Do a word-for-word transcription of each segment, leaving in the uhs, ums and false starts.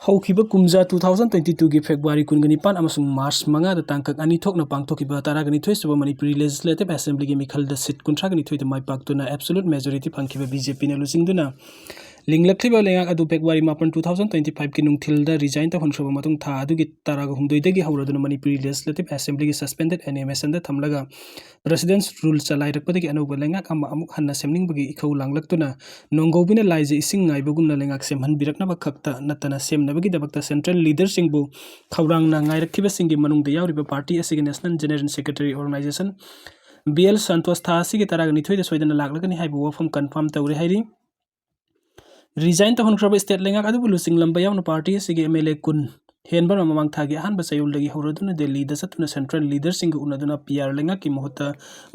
ꯍꯧꯈꯤꯕ ꯀꯨꯝꯖꯥ two thousand twenty twoꯒꯤ February ꯀꯨꯟꯒ ꯅꯤꯄꯥꯟ ꯑꯃꯁꯨꯡ March ꯃꯉꯥꯗ ꯇꯥꯡꯀꯛ ꯑꯅꯤ ꯊꯣꯛꯅ ꯄꯥꯡꯊꯣꯛꯈꯤꯕ ꯇꯔꯥꯒ ꯅꯤꯊꯣꯏ ꯁꯨꯕ ꯃꯅꯤꯄꯨꯔꯤ Legislative Assemblyꯒꯤ ꯃꯤꯈꯜꯗ seat ꯀꯨꯟꯊ꯭ꯔꯥꯒ ꯅꯤꯊꯣꯏꯗ ꯃꯥꯏ ꯄꯥꯛꯇꯨꯅ absolute majority ꯐꯪꯈꯤꯕ BJPꯅ ꯂꯨꯆꯤꯡꯗꯨꯅ ꯂꯤꯡꯂꯛꯂꯤꯕ ꯂꯩꯉꯥꯛ ꯑꯗꯨ February ꯃꯥꯄꯟ, two thousand twenty fiveꯀꯤ ꯅꯨꯡꯊꯤꯜꯗ resign ꯇꯧꯍꯟꯈ꯭ꯔꯕ ꯃꯇꯨꯡ, ꯊꯥ ꯑꯗꯨꯒꯤ ꯇꯔꯥꯒ ꯍꯨꯝꯗꯣꯏꯗꯒꯤ ꯍꯧꯔꯗꯨꯅ ꯃꯅꯤꯄꯨꯔꯤ Legislative Assemblyꯒꯤ suspended animationꯗ ꯊꯝꯂꯒ President's Rule ꯆꯂꯥꯏꯔꯛꯄꯗꯒꯤ ꯑꯅꯧꯕ ꯂꯩꯉꯥꯛ ꯑꯃ ꯑꯃꯨꯛ ꯍꯟꯅ ꯁꯦꯝꯅꯤꯡꯕꯒꯤ ꯏꯈꯧ ꯂꯥꯡꯂꯛꯇꯨꯅ, ꯅꯣꯡꯒꯧꯕꯤꯅ ꯂꯥꯏꯖ ꯏꯁꯤꯡ ꯉꯥꯏꯕꯒꯨꯝꯅ ꯂꯩꯉꯥꯛ ꯁꯦꯝꯍꯟꯕꯤꯔꯛꯅꯕ ꯈꯛꯇ ꯅꯠꯇꯅ, ꯁꯦꯝꯅꯕꯒꯤꯗꯃꯛꯇ central leaderꯁꯤꯡꯕꯨ ꯈꯧꯔꯥꯡꯅ ꯉꯥꯏꯔꯛꯈꯤꯕꯁꯤꯡꯒꯤ ꯃꯅꯨꯡꯗ ꯌꯥꯎꯔꯤꯕ party ꯑꯁꯤꯒꯤ National General Secretary Organization B L Santosh ꯊꯥ ꯑꯁꯤꯒꯤ ꯇꯔꯥꯒ ꯅꯤꯊꯣꯏꯗ ꯁꯣꯏꯗꯅ ꯂꯥꯛꯂꯒꯅꯤ ꯍꯥꯏꯕ ꯋꯥꯐꯝ confirm ꯇꯧꯔꯦ ꯍꯥꯏꯔꯤ꯫ Resign ꯇꯧꯍꯟꯈ꯭ꯔꯕ state ꯂꯩꯉꯥꯛ ꯑꯗꯨꯕꯨ ꯂꯨꯆꯤꯡꯂꯝꯕ ꯌꯥꯎꯅ party ꯑꯁꯤꯒꯤ MLA ꯀꯨꯟ ꯍꯦꯟꯕꯅ ꯃꯃꯥꯡ ꯊꯥꯒꯤ ꯑꯍꯥꯟꯕ ꯆꯌꯣꯜꯗꯒꯤ ꯍꯧꯔꯗꯨꯅ ꯗꯦꯜꯂꯤꯗ ꯆꯠꯇꯨꯅ central leaderꯁꯤꯡꯒ ꯎꯅꯗꯨꯅ PR ꯂꯩꯉꯥꯛꯀꯤ ꯃꯍꯨꯠꯇ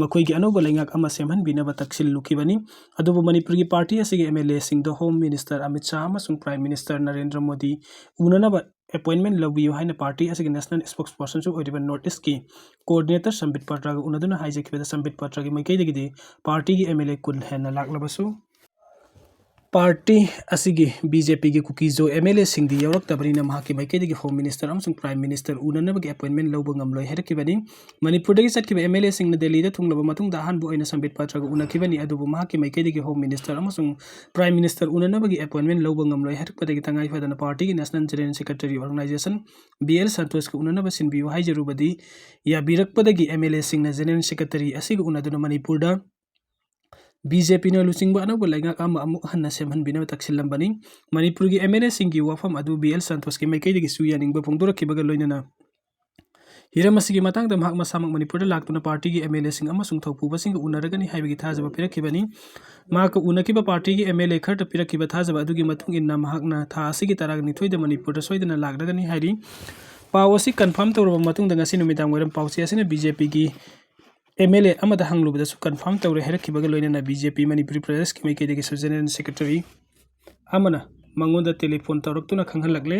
ꯃꯈꯣꯏꯒꯤ ꯑꯅꯧꯕ ꯂꯩꯉꯥꯛ ꯑꯃ ꯁꯦꯝꯍꯟꯕꯤꯅꯕ ꯇꯛꯁꯤꯜꯂꯨꯈꯤꯕꯅꯤ꯫ ꯑꯗꯨꯕꯨ ꯃꯅꯤꯄꯨꯔꯒꯤ party ꯑꯁꯤꯒꯤ MLAꯁꯤꯡꯗ Home Minister ꯑꯃꯤꯠ ꯁꯥꯍ ꯑꯃꯁꯨꯡ Prime Minister Narendra Modi ꯎꯅꯅꯕ appointment ꯂꯧꯕꯤꯌꯨ ꯍꯥꯏꯅ party ꯑꯁꯤꯒꯤ national spokespersonꯁꯨ ꯑꯣꯏꯔꯤꯕ North Eastꯀꯤ coordinator ꯁꯝꯕꯤꯠ ꯄꯥꯇ꯭ꯔꯒ ꯎꯅꯗꯨꯅ ꯍꯥꯏꯖꯈꯤꯕꯗ, ꯁꯝꯕꯤꯠ ꯄꯥꯇ꯭ꯔꯒꯤ ꯃꯥꯏꯀꯩꯗꯒꯤꯗꯤ partyꯒꯤ MLA ꯀꯨꯟ ꯍꯦꯟꯅ ꯂꯥꯛꯂꯕꯁꯨ, party ꯑꯁꯤꯒꯤ BJPꯒꯤ ꯀꯨꯀꯤꯖꯣ MLAꯁꯤꯡꯗꯤ ꯌꯥꯎꯔꯛꯇꯕꯅꯤꯅ, ꯃꯍꯥꯛꯀꯤ ꯃꯥꯏꯀꯩꯗꯒꯤ Home Minister ꯑꯃꯁꯨꯡ Prime Minister ꯎꯅꯅꯕꯒꯤ appointment ꯂꯧꯕ ꯉꯝꯂꯣꯏ ꯍꯥꯏꯔꯛꯈꯤꯕꯅꯤ꯫ ꯃꯅꯤꯄꯨꯔꯗꯒꯤ ꯆꯠꯈꯤꯕ MLAꯁꯤꯡꯅ ꯗꯦꯜꯂꯤꯗ ꯊꯨꯡꯂꯕ ꯃꯇꯨꯡꯗ ꯑꯍꯥꯟꯕ ꯑꯣꯏꯅ ꯁꯝꯕꯤꯠ ꯄꯥꯇ꯭ꯔꯒ ꯎꯅꯈꯤꯕꯅꯤ, ꯑꯗꯨꯕꯨ ꯃꯍꯥꯛꯀꯤ ꯃꯥꯏꯀꯩꯗꯒꯤ Home Minister ꯑꯃꯁꯨꯡ Prime Minister ꯎꯅꯅꯕꯒꯤ appointment ꯂꯧꯕ ꯉꯝꯂꯣꯏ ꯍꯥꯏꯔꯛꯄꯗꯒꯤ ꯇꯉꯥꯏ ꯐꯗꯅ partyꯒꯤ National General Secretary Organization B L Santoshꯀ ꯎꯅꯅꯕ ꯁꯤꯟꯕꯤꯌꯨ ꯍꯥꯏꯖꯔꯨꯕꯗꯤ ꯌꯥꯕꯤꯔꯛꯄꯗꯒꯤ MLAꯁꯤꯡꯅ General Secretary ꯑꯁꯤꯒ ꯎꯅꯗꯨꯅ ꯃꯅꯤꯄꯨꯔꯗ BJPꯅ ꯂꯨꯆꯤꯡꯕ ꯑꯅꯧꯕ ꯂꯩꯉꯥꯛ ꯑꯃ ꯑꯃꯨꯛ ꯍꯟꯅ ꯁꯦꯝꯍꯟꯕꯤꯅꯕ ꯇꯛꯁꯤꯜꯂꯝꯕꯅꯤ꯫ ꯃꯅꯤꯄꯨꯔꯒꯤ MLAꯁꯤꯡꯒꯤ ꯋꯥꯐꯝ ꯑꯗꯨ B L Santoshꯀꯤ ꯃꯥꯏꯀꯩꯗꯒꯤꯁꯨ ꯌꯥꯅꯤꯡꯕ ꯐꯣꯡꯗꯣꯔꯛꯈꯤꯕꯒ ꯂꯣꯏꯅꯅ ꯍꯤꯔꯝ ꯑꯁꯤꯒꯤ ꯃꯇꯥꯡꯗ ꯃꯍꯥꯛ ꯃꯁꯥꯃꯛ ꯃꯅꯤꯄꯨꯔꯗ ꯂꯥꯛꯇꯨꯅ partyꯒꯤ MLAꯁꯤꯡ ꯑꯃꯁꯨꯡ ꯊꯧꯄꯨꯕꯁꯤꯡꯒ ꯎꯅꯔꯒꯅꯤ ꯍꯥꯏꯕꯒꯤ ꯊꯥꯖꯕ ꯄꯤꯔꯛꯈꯤꯕꯅꯤ꯫ ꯃꯍꯥꯛꯀ ꯎꯅꯈꯤꯕ partyꯒꯤ MLA ꯈꯔꯗ ꯄꯤꯔꯛꯈꯤꯕ ꯊꯥꯖꯕ ꯑꯗꯨꯒꯤ ꯃꯇꯨꯡ ꯏꯟꯅ ꯃꯍꯥꯛꯅ ꯊꯥ ꯑꯁꯤꯒꯤ ꯇꯔꯥꯒ ꯅꯤꯊꯣꯏꯗ ꯃꯅꯤꯄꯨꯔꯗ ꯁꯣꯏꯗꯅ ꯂꯥꯛꯂꯒꯅꯤ ꯍꯥꯏꯔꯤ꯫ ꯄꯥꯎ ꯑꯁꯤ confirm ꯇꯧꯔꯕ ꯃꯇꯨꯡꯗ ꯉꯁꯤ ꯅꯨꯃꯤꯗꯥꯡ ꯋꯥꯏꯔꯝ ꯄꯥꯎꯆꯦ ꯑꯁꯤꯅ BJPꯒꯤ MLA ꯑꯃꯗ ꯍꯪꯂꯨꯕꯗꯁꯨ confirm ꯇꯧꯔꯦ ꯍꯥꯏꯔꯛꯈꯤꯕꯒ ꯂꯣꯏꯅꯅ BJP ꯃꯅꯤꯄꯨꯔꯤ ꯄ꯭ꯔꯗꯦꯁꯀꯤ ꯃꯥꯏꯀꯩꯗꯒꯤꯁꯨ General Secretary ꯑꯃꯅ ꯃꯉꯣꯟꯗ telephone ꯇꯧꯔꯛꯇꯨꯅ ꯈꯪꯍꯜꯂꯛꯂꯦ꯫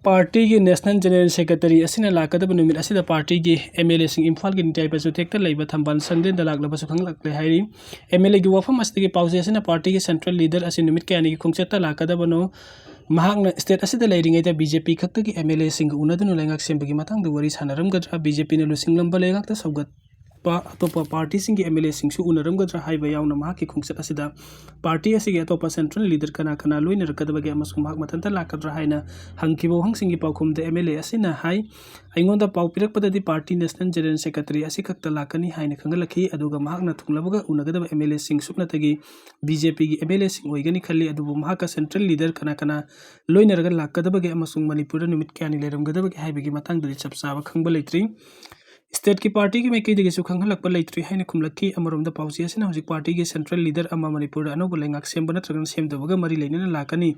Partyꯒꯤ National General Secretary ꯑꯁꯤꯅ ꯂꯥꯛꯀꯗꯕ ꯅꯨꯃꯤꯠ ꯑꯁꯤꯗ partyꯒꯤ MLAꯁꯤꯡ ꯏꯝꯐꯥꯜꯒꯤ ꯅꯤꯇꯥꯏ ꯄꯆꯨꯊꯦꯛꯇ ꯂꯩꯕ ꯊꯝꯕꯥꯜ ꯁꯪꯂꯦꯟꯗ ꯂꯥꯛꯂꯕꯁꯨ ꯈꯪꯂꯛꯂꯦ ꯍꯥꯏꯔꯤ꯫ MLAꯒꯤ ꯋꯥꯐꯝ ꯑꯁꯤꯗꯒꯤ ꯄꯥꯎꯆꯦ ꯑꯁꯤꯅ partyꯒꯤ central leader ꯑꯁꯤ ꯅꯨꯃꯤꯠ ꯀꯌꯥꯅꯤꯒꯤ ꯈꯣꯡꯆꯠꯇ ꯂꯥꯛꯀꯗꯕꯅꯣ ꯃꯍꯥꯛꯅ state ꯑꯁꯤꯗ ꯂꯩꯔꯤꯉꯩꯗ B J P ꯈꯛꯇꯒꯤ M L A ꯁꯤꯡꯒ ꯎꯅꯗꯨꯅ ꯂꯩꯉꯥꯛ ꯁꯦꯝꯕꯒꯤ ꯃꯇꯥꯡꯗ ꯋꯥꯔꯤ ꯁꯥꯟꯅꯔꯝꯒꯗ꯭ꯔꯥ? BJ P ꯅ ꯂꯨꯆꯤꯡꯂꯝꯕ ꯂꯩꯉꯥꯛꯇ ꯁꯧꯒꯠꯄ ꯑꯇꯣꯞꯄ party ꯁꯤꯡꯒꯤ M L A ꯁꯤꯡꯁꯨ ꯎꯅꯔꯝꯒꯗ꯭ꯔꯥ ꯍꯥꯏꯕ ꯌꯥꯎꯅ ꯃꯍꯥꯛꯀꯤ ꯈꯣꯡꯆꯠ ꯑꯁꯤꯗ party ꯑꯁꯤꯒꯤ ꯑꯇꯣꯞꯄ central leader ꯀꯅꯥ ꯀꯅꯥ ꯂꯣꯏꯅꯔꯛꯀꯗꯕꯒꯦ ꯑꯃꯁꯨꯡ ꯃꯍꯥꯛ ꯃꯊꯟꯇ ꯂꯥꯛꯀꯗ꯭ꯔꯥ ꯍꯥꯏꯅ ꯍꯪꯈꯤꯕ ꯋꯥꯍꯪꯁꯤꯡꯒꯤ ꯄꯥꯎꯈꯨꯝꯗ M L A ꯑꯁꯤꯅ ꯍꯥꯏ, "ꯑꯩꯉꯣꯟꯗ ꯄꯥꯎ ꯄꯤꯔꯛꯄꯗꯗꯤ party national general secretary ꯑꯁꯤ ꯈꯛꯇ ꯂꯥꯛꯀꯅꯤ ꯍꯥꯏꯅ ꯈꯪꯍꯜꯂꯛꯈꯤ, ꯑꯗꯨꯒ ꯃꯍꯥꯛꯅ ꯊꯨꯡꯂꯕꯒ ꯎꯅꯒꯗꯕ M L A ꯁꯤꯡ ꯁꯨꯞꯅꯇꯒꯤ B J P ꯒꯤ M L A ꯁꯤꯡ ꯑꯣꯏꯒꯅꯤ ꯈꯜꯂꯤ, ꯑꯗꯨꯕꯨ ꯃꯍꯥꯛꯀ central leader ꯀꯅꯥ ꯀꯅꯥ ꯂꯣꯏꯅꯔꯒ ꯂꯥꯛꯀꯗꯕꯒꯦ ꯑꯃꯁꯨꯡ ꯃꯅꯤꯄꯨꯔꯗ ꯅꯨꯃꯤꯠ ꯀꯌꯥꯅꯤ ꯂꯩꯔꯝꯒꯗꯕꯒꯦ ꯍꯥꯏꯕꯒꯤ ꯃꯇꯥꯡꯗꯗꯤ ꯆꯞ ꯆꯥꯕ ꯈꯪꯕ ꯂꯩꯇ꯭ꯔꯤ꯫ State ꯀꯤ party ꯒꯤ ꯃꯥꯏꯀꯩꯗꯒꯤꯁꯨ ꯈꯪꯍꯜꯂꯛꯄ ꯂꯩꯇ꯭ꯔꯤ" ꯍꯥꯏꯅ ꯈꯨꯝꯂꯛꯈꯤ꯫ ꯑꯃꯔꯣꯝꯗ ꯄꯥꯎꯆꯦ ꯑꯁꯤꯅ ꯍꯧꯖꯤꯛ party ꯒꯤ central leader ꯑꯃ ꯃꯅꯤꯄꯨꯔꯗ ꯑꯅꯧꯕ ꯂꯩꯉꯥꯛ ꯁꯦꯝꯕ ꯅꯠꯇ꯭ꯔꯒꯅ ꯁꯦꯝꯗꯕꯒ ꯃꯔꯤ ꯂꯩꯅꯅ ꯂꯥꯛꯀꯅꯤ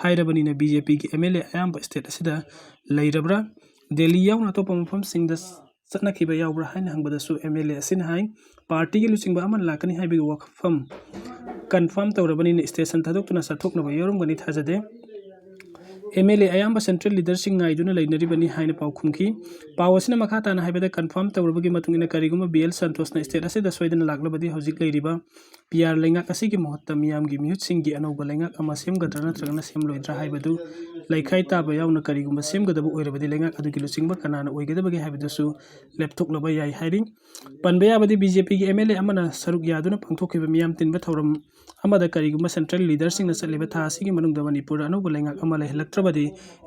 ꯍꯥꯏꯔꯕꯅꯤꯅ B J P ꯒꯤ M L A ꯑꯌꯥꯝꯕ state ꯑꯁꯤꯗ ꯂꯩꯔꯕ꯭ꯔꯥ? ꯗꯦꯜꯂꯤ ꯌꯥꯎꯅ ꯑꯇꯣꯞꯄ ꯃꯐꯝꯁꯤꯡꯗ ꯆꯠꯅꯈꯤꯕ ꯌꯥꯎꯕ꯭ꯔꯥ ꯍꯥꯏꯅ ꯍꯪꯕꯗꯁꯨ M L A ꯑꯁꯤꯅ ꯍꯥꯏ, "Party ꯒꯤ ꯂꯨꯆꯤꯡꯕ ꯑꯃ ꯂꯥꯛꯀꯅꯤ ꯍꯥꯏꯕꯒꯤ ꯋꯥꯐꯝ confirm ꯇꯧꯔꯕꯅꯤꯅ station ꯊꯥꯗꯣꯛꯇꯨꯅ ꯆꯠꯊꯣꯛꯅꯕ ꯌꯥꯎꯔꯝꯒꯅꯤ ꯊꯥꯖꯗꯦ"꯫ M L A ꯑꯌꯥꯝꯕ central leader ꯁꯤꯡ ꯉꯥꯏꯗꯨꯅ ꯂꯩꯅꯔꯤꯕꯅꯤ ꯍꯥꯏꯅ ꯄꯥꯎ ꯈꯨꯝꯈꯤ꯫ ꯄꯥꯎ ꯑꯁꯤꯅ ꯃꯈꯥ ꯇꯥꯅ ꯍꯥꯏꯕꯗ, confirm ꯇꯧꯔꯕꯒꯤ ꯃꯇꯨꯡ ꯏꯟꯅ ꯀꯔꯤꯒꯨꯝꯕ B L ꯁꯟꯇꯣꯁꯅ state ꯑꯁꯤꯗ ꯁꯣꯏꯗꯅ ꯂꯥꯛꯂꯕꯗꯤ ꯍꯧꯖꯤꯛ ꯂꯩꯔꯤꯕ P R ꯂꯩꯉꯥꯛ ꯑꯁꯤꯒꯤ ꯃꯍꯨꯠꯇ ꯃꯤꯌꯥꯝꯒꯤ ꯃꯤꯍꯨꯠꯁꯤꯡꯒꯤ ꯑꯅꯧꯕ ꯂꯩꯉꯥꯛ ꯑꯃ ꯁꯦꯝꯒꯗ꯭ꯔꯥ ꯅꯠꯇ꯭ꯔꯒꯅ ꯁꯦꯝꯂꯣꯏꯗ꯭ꯔꯥ ꯍꯥꯏꯕꯗꯨ ꯂꯩꯈꯥꯏ ꯇꯥꯕ ꯌꯥꯎꯅ ꯀꯔꯤꯒꯨꯝꯕ ꯁꯦꯝꯒꯗꯕ ꯑꯣꯏꯔꯕꯗꯤ ꯂꯩꯉꯥꯛ ꯑꯗꯨꯒꯤ ꯂꯨꯆꯤꯡꯕ ꯀꯅꯥꯅ ꯑꯣꯏꯒꯗꯕꯒꯦ ꯍꯥꯏꯕꯗꯨꯁꯨ ꯂꯦꯞꯊꯣꯛꯂꯕ ꯌꯥꯏ ꯍꯥꯏꯔꯤ꯫ ꯄꯟꯕ ꯌꯥꯕꯗꯤ B J P ꯒꯤ M L A ꯑꯃꯅ ꯁꯔꯨꯛ ꯌꯥꯗꯨꯅ ꯄꯥꯡꯊꯣꯛꯈꯤꯕ ꯃꯤꯌꯥꯝ ꯇꯤꯟꯕ ꯊꯧꯔꯝ ꯑꯃꯗ ꯀꯔꯤꯒꯨꯝꯕ central leader ꯁꯤꯡꯅ ꯆꯠꯂꯤꯕ ꯊꯥ ꯑꯁꯤꯒꯤ ꯃꯅꯨꯡꯗ ꯃꯅꯤꯄꯨꯔꯗ ꯑꯅꯧꯕ ꯂꯩꯉꯥꯛ ꯑꯃ ꯂꯩꯍꯜꯂꯛꯇ꯭ꯔꯕꯗꯤ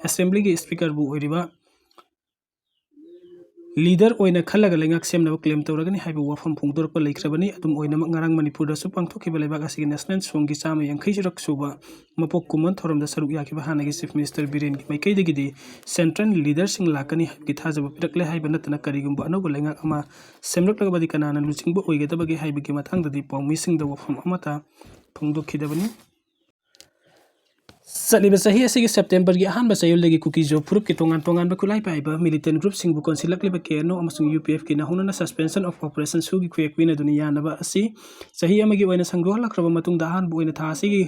assembly ꯒꯤ speaker ꯕꯨ ꯑꯣꯏꯔꯤꯕ leader ꯑꯣꯏꯅ ꯈꯜꯂꯒ ꯂꯩꯉꯥꯛ ꯁꯦꯝꯅꯕ claim ꯇꯧꯔꯒꯅꯤ ꯍꯥꯏꯕ ꯋꯥꯐꯝ ꯐꯣꯡꯗꯣꯔꯛꯄ ꯂꯩꯈ꯭ꯔꯕꯅꯤ꯫ ꯑꯗꯨꯝ ꯑꯣꯏꯅꯃꯛ, ꯉꯔꯥꯡ ꯃꯅꯤꯄꯨꯔꯗꯁꯨ ꯄꯥꯡꯊꯣꯛꯈꯤꯕ ꯂꯩꯕꯥꯛ ꯑꯁꯤꯒꯤ national song ꯒꯤ ꯆꯥꯝꯃ ꯌꯥꯡꯈꯩ ꯁꯨꯔꯛ ꯁꯨꯕ ꯃꯄꯣꯛ ꯀꯨꯝꯑꯣꯟ ꯊꯧꯔꯝꯗ ꯁꯔꯨꯛ ꯌꯥꯈꯤꯕ ꯍꯥꯟꯅꯒꯤ Chief Minister ꯕꯤꯔꯦꯟꯒꯤ ꯃꯥꯏꯀꯩꯗꯒꯤꯗꯤ central leader ꯁꯤꯡ ꯂꯥꯛꯀꯅꯤ ꯍꯥꯏꯕꯒꯤ ꯊꯥꯖꯕ ꯄꯤꯔꯛꯂꯦ ꯍꯥꯏꯕ ꯅꯠꯇꯅ ꯀꯔꯤꯒꯨꯝꯕ ꯑꯅꯧꯕ ꯂꯩꯉꯥꯛ ꯑꯃ ꯁꯦꯝꯂꯛꯂꯕꯗꯤ ꯀꯅꯥꯅ ꯂꯨꯆꯤꯡꯕ ꯑꯣꯏꯒꯗꯕꯒꯦ ꯍꯥꯏꯕꯒꯤ ꯃꯇꯥꯡꯗꯗꯤ ꯄꯥꯎꯃꯤꯁꯤꯡꯗ ꯋꯥꯐꯝ ꯑꯃꯠꯇ ꯐꯣꯡꯗꯣꯛꯈꯤꯗꯕꯅꯤ꯫ ꯆꯠꯂꯤꯕ ꯆꯍꯤ ꯑꯁꯤꯒꯤ September ꯒꯤ ꯑꯍꯥꯟꯕ ꯆꯌꯣꯜꯗꯒꯤ ꯀꯨꯀꯤꯖꯣ ꯐꯨꯔꯨꯞꯀꯤ ꯇꯣꯉꯥꯟ ꯇꯣꯉꯥꯟꯕ ꯈꯨꯠꯂꯥꯏ ꯄꯥꯏꯕ militant group ꯁꯤꯡꯕꯨ ꯀꯣꯟꯁꯤꯜꯂꯛꯂꯤꯕ K N O ꯑꯃꯁꯨꯡ U P F ꯀꯤꯅ ꯍꯧꯅꯅ suspension of operation ꯁꯨꯒꯤ ꯈꯨꯌꯦꯛ ꯄꯤꯅꯗꯨꯅ ꯌꯥꯅꯕ ꯑꯁꯤ ꯆꯍꯤ ꯑꯃꯒꯤ ꯑꯣꯏꯅ ꯁꯪꯗꯣꯛꯍꯜꯂꯛꯈ꯭ꯔꯕ ꯃꯇꯨꯡꯗ, ꯑꯍꯥꯟꯕ ꯑꯣꯏꯅ ꯊꯥ ꯑꯁꯤꯒꯤ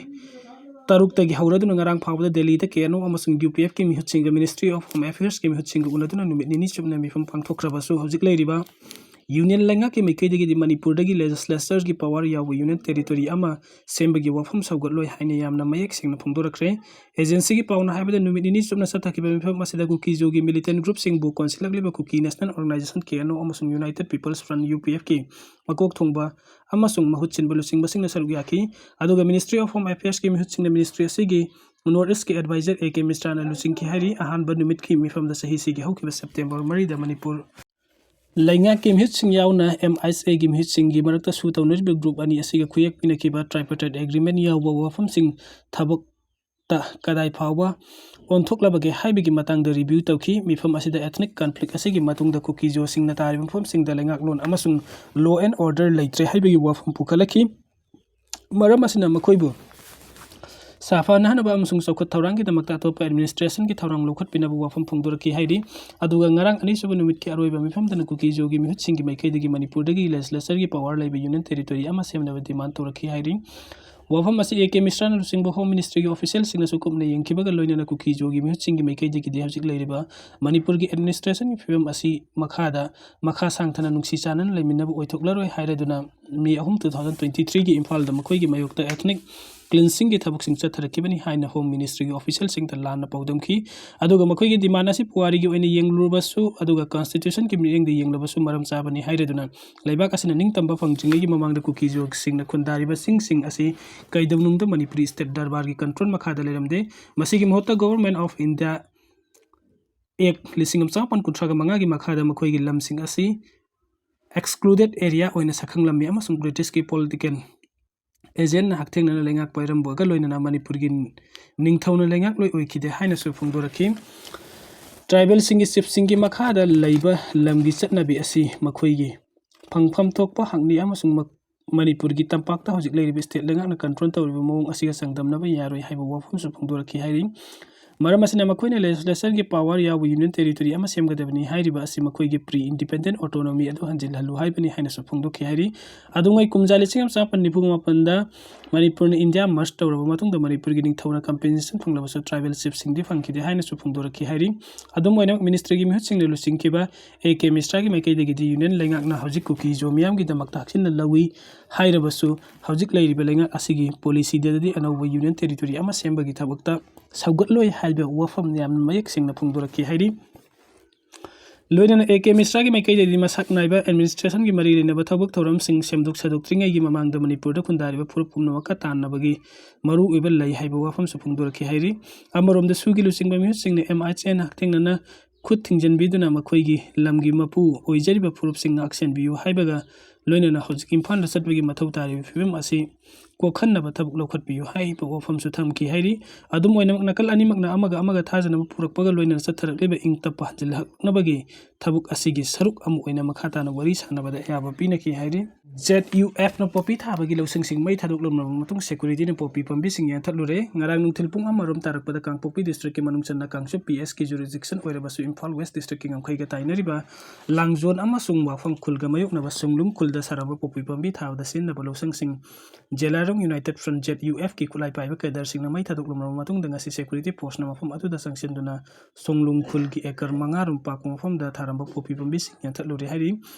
ꯇꯔꯨꯛꯇꯒꯤ ꯍꯧꯔꯗꯨꯅ ꯉꯔꯥꯡ ꯐꯥꯎꯕꯗ ꯗꯦꯜꯂꯤꯗ K N O ꯑꯃꯁꯨꯡ U P F ꯀꯤ ꯃꯤꯍꯨꯠꯁꯤꯡꯒ Ministry of Home Affairs ꯀꯤ ꯃꯤꯍꯨꯠꯁꯤꯡꯒ ꯎꯅꯗꯨꯅ ꯅꯨꯃꯤꯠ ꯅꯤꯅꯤ ꯆꯨꯞꯅ ꯃꯤꯐꯝ ꯄꯥꯡꯊꯣꯛꯈ꯭ꯔꯕꯁꯨ, ꯍꯧꯖꯤꯛ ꯂꯩꯔꯤꯕ ꯌꯨꯅꯤꯌꯟ ꯂꯩꯉꯥꯛꯀꯤ ꯃꯥꯏꯀꯩꯗꯒꯤꯗꯤ ꯃꯅꯤꯄꯨꯔꯗꯒꯤ ꯂꯦꯖꯤꯁꯂꯦꯆꯔꯒꯤ ꯄꯋꯥꯔ ꯌꯥꯎꯕ ꯌꯨꯅꯤꯌꯟ ꯇꯦꯔꯤꯇꯣꯔꯤ ꯑꯃ ꯁꯦꯝꯕꯒꯤ ꯋꯥꯐꯝ ꯁꯧꯒꯠꯂꯣꯏ ꯍꯥꯏꯅ ꯌꯥꯝꯅ ꯃꯌꯦꯛ ꯁꯦꯡꯅ ꯐꯣꯡꯗꯣꯔꯛꯈ꯭ꯔꯦ꯫ ꯑꯦꯖꯦꯟꯁꯤꯒꯤ ꯄꯥꯎꯅ ꯍꯥꯏꯕꯗ, ꯅꯨꯃꯤꯠ ꯅꯤꯅꯤ ꯆꯨꯞꯅ ꯆꯠꯊꯈꯤꯕ ꯃꯤꯐꯝ ꯑꯁꯤꯗ ꯀꯨꯀꯤꯖꯣꯒꯤ ꯃꯤꯂꯤꯇꯦꯟ ꯒ꯭ꯔꯨꯞꯁꯤꯡꯕꯨ ꯀꯣꯟꯁꯤꯜꯂꯛꯂꯤꯕ ꯀꯨꯀꯤ ꯅꯦꯁꯅꯦꯜ ꯑꯣꯔꯒꯅꯥꯏꯖꯦꯁꯟ, ꯀꯦ ꯑꯦꯟ ꯑꯣ, ꯑꯃꯁꯨꯡ ꯌꯨꯅꯥꯏꯇꯦꯗ ꯄꯤꯄꯜꯁ ꯐ꯭ꯔꯟꯠ, ꯌꯨ ꯄꯤ ꯑꯦꯐꯀꯤ ꯃꯀꯣꯛ ꯊꯣꯡꯕ ꯑꯃꯁꯨꯡ ꯃꯍꯨꯠ ꯁꯤꯟꯕ ꯂꯨꯆꯤꯡꯕꯁꯤꯡꯅ ꯁꯔꯨꯛ ꯌꯥꯈꯤ꯫ ꯑꯗꯨꯒ Ministry of Home Affairsꯀꯤ ꯃꯤꯍꯨꯠꯁꯤꯡꯅ ꯃꯤꯅꯤꯁꯇ꯭ꯔꯤ ꯑꯁꯤꯒꯤ ꯅꯣꯔꯠ ꯏꯁꯀꯤ ꯑꯦꯗꯚꯥꯏꯖꯔ ꯑꯦ ꯀꯦ ꯃꯤꯁ꯭ꯔꯥꯅ ꯂꯨꯆꯤꯡꯈꯤ ꯍꯥꯏꯔꯤ꯫ ꯑꯍꯥꯟꯕ ꯅꯨꯃꯤꯠꯀꯤ ꯃꯤꯐꯝꯗ ꯆꯍꯤꯁꯤꯒꯤ ꯍꯧꯈꯤꯕ ꯁꯦꯞꯇꯦꯝꯕꯔ ꯃꯔꯤꯗ ꯃꯅꯤꯄꯨꯔ ꯂꯩꯉꯥꯛꯀꯤ ꯃꯤꯍꯨꯠꯁꯤꯡ ꯌꯥꯎꯅ ꯑꯦꯝ ꯑꯥꯏ ꯑꯦꯁ ꯑꯦꯒꯤ ꯃꯤꯍꯨꯠꯁꯤꯡꯒꯤ ꯃꯔꯛꯇ ꯁꯨ ꯇꯧꯅꯔꯤꯕ ꯒ꯭ꯔꯨꯞ ꯑꯅꯤ ꯑꯁꯤꯒ ꯈꯨꯌꯦꯛ ꯄꯤꯅꯈꯤꯕ tripartite agreement ꯌꯥꯎꯕ ꯋꯥꯐꯝꯁꯤꯡ ꯊꯕꯛꯇ ꯀꯗꯥꯏ ꯐꯥꯎꯕ ꯑꯣꯟꯊꯣꯛꯂꯕꯒꯦ ꯍꯥꯏꯕꯒꯤ ꯃꯇꯥꯡꯗ ꯔꯤꯚ꯭ꯌꯨ ꯇꯧꯈꯤ꯫ ꯃꯤꯐꯝ ꯑꯁꯤꯗ ethnic conflict ꯑꯁꯤꯒꯤ ꯃꯇꯨꯡꯗ ꯀꯨꯀꯤꯖꯣꯁꯤꯡꯅ ꯇꯥꯔꯤꯕ ꯃꯐꯝꯁꯤꯡꯗ ꯂꯩꯉꯥꯛꯂꯣꯟ ꯑꯃꯁꯨꯡ law and order ꯂꯩꯇ꯭ꯔꯦ ꯍꯥꯏꯕꯒꯤ ꯋꯥꯐꯝ ꯄꯨꯈꯠꯂꯛꯈꯤ꯫ ꯃꯔꯝ ꯑꯁꯤꯅ ꯃꯈꯣꯏꯕꯨ ꯁꯥꯐꯅꯍꯟꯅꯕ ꯑꯃꯁꯨꯡ ꯆꯥꯎꯈꯠ ꯊꯧꯔꯥꯡꯒꯤꯗꯃꯛꯇ ꯑꯇꯣꯞꯄ administrationꯒꯤ ꯊꯧꯔꯥꯡ ꯂꯧꯈꯠꯄꯤꯅꯕ ꯋꯥꯐꯝ ꯐꯣꯡꯗꯣꯔꯛꯈꯤ ꯍꯥꯏꯔꯤ꯫ ꯑꯗꯨꯒ ꯉꯔꯥꯡ ꯑꯅꯤꯁꯨꯕ ꯅꯨꯃꯤꯠꯀꯤ ꯑꯔꯣꯏꯕ ꯃꯤꯐꯝꯗꯅ ꯀꯨꯀꯤꯖꯣꯒꯤ ꯃꯤꯍꯨꯠꯁꯤꯡꯒꯤ ꯃꯥꯏꯀꯩꯗꯒꯤ ꯃꯅꯤꯄꯨꯔꯗꯒꯤ ꯂꯦꯖꯤꯁꯂꯦꯆꯔꯒꯤ ꯄꯋꯥꯔ ꯂꯩꯕ ꯌꯨꯅꯤꯌꯟ ꯇꯦꯔꯤꯇꯣꯔꯤ ꯑꯃ ꯁꯦꯝꯅꯕ ꯗꯤꯃꯥꯟ ꯇꯧꯔꯛꯈꯤ ꯍꯥꯏꯔꯤ꯫ ꯋꯥꯐꯝ ꯑꯁꯤ ꯑꯦ ꯀꯦ ꯃꯤꯁ꯭ꯔꯥꯅ ꯂꯨꯆꯤꯡꯕ ꯍꯣꯝ ꯃꯤꯅꯤꯁꯇ꯭ꯔꯤꯒꯤ ꯑꯣꯐꯤꯁꯤꯌꯦꯜꯁꯤꯡꯅꯁꯨ ꯀꯨꯞꯅ ꯌꯦꯡꯈꯤꯕꯒ ꯂꯣꯏꯅꯅ ꯀꯨꯀꯤꯖꯣꯒꯤ ꯃꯤꯍꯨꯠꯁꯤꯡꯒꯤ ꯃꯥꯏꯀꯩꯗꯒꯤꯗꯤ ꯍꯧꯖꯤꯛ ꯂꯩꯔꯤꯕ ꯃꯅꯤꯄꯨꯔꯒꯤ administrationꯒꯤ ꯐꯤꯕꯝ ꯑꯁꯤ ꯃꯈꯥꯗ, ꯃꯈꯥ ꯁꯥꯡꯊꯅ ꯅꯨꯡꯁꯤ ꯆꯥꯟꯅꯅ ꯂꯩꯃꯤꯟꯅꯕ ꯑꯣꯏꯊꯣꯛꯂꯔꯣꯏ ꯍꯥꯏꯔꯗꯨꯅ ꯃꯦ ꯑꯍꯨꯝ, two thousand twenty threeꯒꯤ ꯏꯝꯐꯥꯜꯗ ꯃꯈꯣꯏꯒꯤ ꯃꯥꯌꯣꯛꯇ ethnic cleansingꯒꯤ ꯊꯕꯛꯁꯤꯡ ꯆꯠꯊꯔꯛꯈꯤꯕꯅꯤ ꯍꯥꯏꯅ ꯍꯣꯝ ꯃꯤꯅꯤꯁꯇ꯭ꯔꯤꯒꯤ ꯑꯣꯐꯤꯁꯤꯌꯦꯜꯁꯤꯡꯗ ꯂꯥꯟꯅ ꯄꯥꯎꯗꯝꯈꯤ꯫ ꯑꯗꯨꯒ ꯃꯈꯣꯏꯒꯤ ꯗꯤꯃꯥꯟ ꯑꯁꯤ ꯄꯨꯋꯥꯔꯤꯒꯤ ꯑꯣꯏꯅ ꯌꯦꯡꯂꯨꯔꯕꯁꯨ, ꯑꯗꯨꯒ constitutionꯒꯤ ꯃꯤꯠꯌꯦꯡꯗ ꯌꯦꯡꯂꯕꯁꯨ ꯃꯔꯝ ꯆꯥꯕꯅꯤ ꯍꯥꯏꯔꯗꯨꯅ ꯂꯩꯕꯥꯛ ꯑꯁꯤꯅ ꯅꯤꯡꯇꯝꯕ ꯐꯪꯗ꯭ꯔꯤꯉꯩꯒꯤ ꯃꯃꯥꯡꯗ ꯀꯨꯀꯤꯖꯣꯁꯤꯡꯅ ꯈꯨꯟꯗꯥꯔꯤꯕ ꯆꯤꯡꯁꯤꯡ ꯑꯁꯤ ꯀꯩꯗꯧꯅꯨꯡꯗ ꯃꯅꯤꯄꯨꯔꯤ state ꯗꯔꯕꯥꯔꯒꯤ control ꯃꯈꯥꯗ ꯂꯩꯔꯝꯗꯦ꯫ ꯃꯁꯤꯒꯤ ꯃꯍꯨꯠꯇ Government of India Act ꯂꯤꯁꯤꯡ ꯑꯃ ꯆꯃꯥꯄꯟ ꯀꯨꯟꯊ꯭ꯔꯥꯒ ꯃꯉꯥꯒꯤ ꯃꯈꯥꯗ ꯃꯈꯣꯏꯒꯤ ꯂꯝꯁꯤꯡ ꯑꯁꯤ excluded area ꯑꯣꯏꯅ ꯁꯛꯈꯪꯂꯝꯃꯤ ꯑꯃꯁꯨꯡ ꯕ꯭ꯔꯤꯇꯤꯁꯀꯤ political agentꯅ ꯍꯛꯊꯦꯡꯅꯅ ꯂꯩꯉꯥꯛ ꯄꯥꯏꯔꯝꯕꯒ ꯂꯣꯏꯅꯅ ꯃꯅꯤꯄꯨꯔꯒꯤ ꯅꯤꯡꯊꯧꯅ ꯂꯩꯉꯥꯛꯂꯣꯏ ꯑꯣꯏꯈꯤꯗꯦ ꯍꯥꯏꯅꯁꯨ ꯐꯣꯡꯗꯣꯔꯛꯈꯤ꯫ Tribalꯁꯤꯡꯒꯤ chiefꯁꯤꯡꯒꯤ ꯃꯈꯥꯗ ꯂꯩꯕ ꯂꯝꯒꯤ ꯆꯠꯅꯕꯤ ꯑꯁꯤ ꯃꯈꯣꯏꯒꯤ ꯐꯪꯐꯝ ꯊꯣꯛꯄ ꯍꯛꯅꯤ ꯑꯃꯁꯨꯡ ꯃ-, ꯃꯅꯤꯄꯨꯔꯒꯤ ꯇꯝꯄꯥꯛꯇ ꯍꯧꯖꯤꯛ ꯂꯩꯔꯤꯕ state ꯂꯩꯉꯥꯛꯅ control ꯇꯧꯔꯤꯕ ꯃꯑꯣꯡ ꯑꯁꯤꯒ ꯆꯥꯡꯗꯝꯅꯕ ꯌꯥꯔꯣꯏ ꯍꯥꯏꯕ ꯋꯥꯐꯝꯁꯨ ꯐꯣꯡꯗꯣꯔꯛꯈꯤ ꯍꯥꯏꯔꯤ꯫ ꯃꯔꯝ ꯑꯁꯤꯅ ꯃꯈꯣꯏꯅ legislationꯒꯤ power ꯌꯥꯎꯕ union territory ꯑꯃ ꯁꯦꯝꯒꯗꯕꯅꯤ꯫ ꯍꯥꯏꯔꯤꯕ ꯑꯁꯤ ꯃꯈꯣꯏꯒꯤ pre-independent autonomy ꯑꯗꯨ ꯍꯟꯖꯤꯜꯍꯜꯂꯨ ꯍꯥꯏꯕꯅꯤ ꯍꯥꯏꯅꯁꯨ ꯐꯣꯡꯗꯣꯛꯈꯤ ꯍꯥꯏꯔꯤ꯫ ꯑꯗꯨꯉꯩ ꯀꯨꯝꯖꯥ ꯂꯤꯁꯤꯡ ꯑꯃ ꯆꯃꯥꯄꯟ ꯅꯤꯐꯨ ꯃꯥꯄꯟꯗ ꯃꯅꯤꯄꯨꯔꯅ ꯏꯟꯗꯤꯌꯥ merge ꯇꯧꯔꯕ ꯃꯇꯨꯡꯗ ꯃꯅꯤꯄꯨꯔꯒꯤ ꯅꯤꯡꯊꯧꯅ compensation ꯐꯪꯂꯕꯁꯨ tribal chiefꯁꯤꯡꯗꯤ ꯐꯪꯈꯤꯗꯦ ꯍꯥꯏꯅꯁꯨ ꯐꯣꯡꯗꯣꯔꯛꯈꯤ ꯍꯥꯏꯔꯤ꯫ ꯑꯗꯨꯝ ꯑꯣꯏꯅꯃꯛ ministryꯒꯤ ꯃꯤꯍꯨꯠꯁꯤꯡꯅ ꯂꯨꯆꯤꯡꯈꯤꯕ A K Mishraꯒꯤ ꯃꯥꯏꯀꯩꯗꯒꯤꯗꯤ union ꯂꯩꯉꯥꯛꯅ ꯍꯧꯖꯤꯛ ꯀꯨꯀꯤ-ꯖꯣ ꯃꯤꯌꯥꯝꯒꯤꯗꯃꯛꯇ ꯍꯛꯆꯤꯟꯅ ꯂꯧꯏ ꯍꯥꯏꯔꯕꯁꯨ, ꯍꯧꯖꯤꯛ ꯂꯩꯔꯤꯕ ꯂꯩꯉꯥꯛ ꯑꯁꯤꯒꯤ policyꯗꯗꯤ ꯑꯅꯧꯕ union territory ꯑꯃ ꯁꯦꯝꯕꯒꯤ ꯊꯕꯛꯇ ꯁꯧꯒꯠꯂꯣꯏ ꯍꯥꯏꯕ ꯋꯥꯐꯝ ꯌꯥꯝꯅ ꯃꯌꯦꯛ ꯁꯦꯡꯅ ꯐꯣꯡꯗꯣꯔꯛꯈꯤ ꯍꯥꯏꯔꯤ꯫ ꯂꯣꯏꯅꯅ A K Mishraꯒꯤ ꯃꯥꯏꯀꯩꯗꯒꯤ ꯃꯁꯛ ꯅꯥꯏꯕ administrationꯒꯤ ꯃꯔꯤ ꯂꯩꯅꯕ ꯊꯕꯛ ꯊꯧꯔꯝꯁꯤꯡ ꯁꯦꯝꯗꯣꯛ ꯁꯥꯗꯣꯛꯇ꯭ꯔꯤꯉꯩꯒꯤ ꯃꯃꯥꯡꯗ ꯃꯅꯤꯄꯨꯔꯗ ꯈꯨꯟꯗꯥꯔꯤꯕ ꯐꯨꯔꯨꯞ ꯄꯨꯝꯅꯃꯛꯀ ꯇꯥꯟꯅꯕꯒꯤ ꯃꯔꯨꯑꯣꯏꯕ ꯂꯩ ꯍꯥꯏꯕ ꯋꯥꯐꯝꯁꯨ ꯐꯣꯡꯗꯣꯔꯛꯈꯤ ꯍꯥꯏꯔꯤ꯫ ꯑꯃꯔꯣꯝꯗ SoOꯒꯤ ꯂꯨꯆꯤꯡꯕ ꯃꯤꯍꯨꯠꯁꯤꯡꯅ M H N ꯍꯛꯊꯦꯡꯅꯅ ꯈꯨꯠ ꯊꯤꯡꯖꯤꯟꯕꯤꯗꯨꯅ ꯃꯈꯣꯏꯒꯤ ꯂꯝꯒꯤ ꯃꯄꯨ ꯑꯣꯏꯖꯔꯤꯕ ꯐꯨꯔꯨꯞꯁꯤꯡ ꯉꯥꯛ ꯁꯦꯟꯕꯤꯌꯨ ꯍꯥꯏꯕꯒ ꯂꯣꯏꯅꯅ ꯍꯧꯖꯤꯛ ꯏꯝꯐꯥꯜꯗ ꯆꯠꯄꯒꯤ ꯃꯊꯧ ꯇꯥꯔꯤꯕ ꯐꯤꯕꯝ ꯑꯁꯤ ꯀꯣꯛꯍꯟꯅꯕ ꯊꯕꯛ ꯂꯧꯈꯠꯄꯤꯌꯨ ꯍꯥꯏꯕ ꯋꯥꯐꯝꯁꯨ ꯊꯝꯈꯤ ꯍꯥꯏꯔꯤ꯫ ꯑꯗꯨꯝ ꯑꯣꯏꯅꯃꯛ ꯅꯥꯀꯜ ꯑꯅꯤꯃꯛꯅ ꯑꯃꯒ ꯑꯃꯒ ꯊꯥꯖꯅꯕ ꯄꯨꯔꯛꯄꯒ ꯂꯣꯏꯅꯅ ꯆꯠꯊꯔꯛꯂꯤꯕ ꯏꯪ ꯇꯞꯄ ꯍꯟꯖꯤꯜꯂꯛꯅꯕꯒꯤ ꯊꯕꯛ ꯑꯁꯤꯒꯤ ꯁꯔꯨꯛ ꯑꯃ ꯑꯣꯏꯅ ꯃꯈꯥ ꯇꯥꯅ ꯋꯥꯔꯤ ꯁꯥꯟꯅꯕꯗ ꯑꯌꯥꯕ ꯄꯤꯅꯈꯤ ꯍꯥꯏꯔꯤ꯫ Z U Fꯅ ꯄꯣꯄꯤ ꯊꯥꯕꯒꯤ ꯂꯧꯁꯪꯁꯤꯡ ꯃꯩ ꯊꯥꯗꯣꯛꯂꯝꯂꯕ ꯃꯇꯨꯡ securityꯅ ꯄꯣꯄꯤ ꯄꯥꯝꯕꯤꯁꯤꯡ ꯌꯥꯟꯊꯠꯂꯨꯔꯦ꯫ ꯉꯔꯥꯡ ꯅꯨꯡꯊꯤꯜ ꯄꯨꯡ ꯑꯃꯔꯣꯝ ꯇꯥꯔꯛꯄꯗ ꯀꯥꯡꯄꯣꯛꯄꯤ districtꯀꯤ ꯃꯅꯨꯡ ꯆꯟꯅ ꯀꯥꯡꯆꯨꯞ P Sꯀꯤ jurisdictionꯑꯣꯏꯔꯕꯁꯨ ꯏꯝꯐꯥꯜ West districtꯀꯤ ꯉꯝꯈꯩꯒ ꯇꯥꯏꯅꯔꯤꯕ ꯂꯥꯡꯖꯣꯟ ꯑꯃꯁꯨꯡ ꯋꯥꯐꯝ ꯈꯨꯜꯒ ꯃꯥꯌꯣꯛꯅꯕ ꯁꯨꯡꯂꯨꯡ ꯈꯨꯜꯗ ꯁꯥꯔꯝꯕ ꯄꯣꯄꯤ ꯄꯥꯝꯕꯤ ꯊꯥꯕꯗ ꯁꯤꯖꯤꯟꯅꯕ ꯂꯧꯁꯪꯁꯤꯡ ꯖꯦꯂꯥꯏꯔꯣꯡ United Front, Z U Fꯀꯤ ꯈꯨꯠꯂꯥꯏ ꯄꯥꯏꯕ cadreꯁꯤꯡꯅ ꯃꯩ ꯊꯥꯗꯣꯛꯂꯝꯂꯕ ꯃꯇꯨꯡꯗ ꯉꯁꯤ security forceꯅ ꯃꯐꯝ ꯑꯗꯨꯗ ꯆꯪꯁꯤꯟꯗꯨꯅ ꯁꯣꯡꯂꯨꯡ ꯈꯨꯜꯒꯤ acre ꯃꯉꯥ ꯔꯣꯝ ꯄꯥꯛꯄ ꯃꯐꯝꯗ ꯊꯥꯔꯝꯕ ꯄꯣꯄꯤ ꯄꯥꯝꯕꯤꯁꯤꯡ ꯌꯥꯟꯊꯠꯂꯨꯔꯦ ꯍꯥꯏꯔꯤ꯫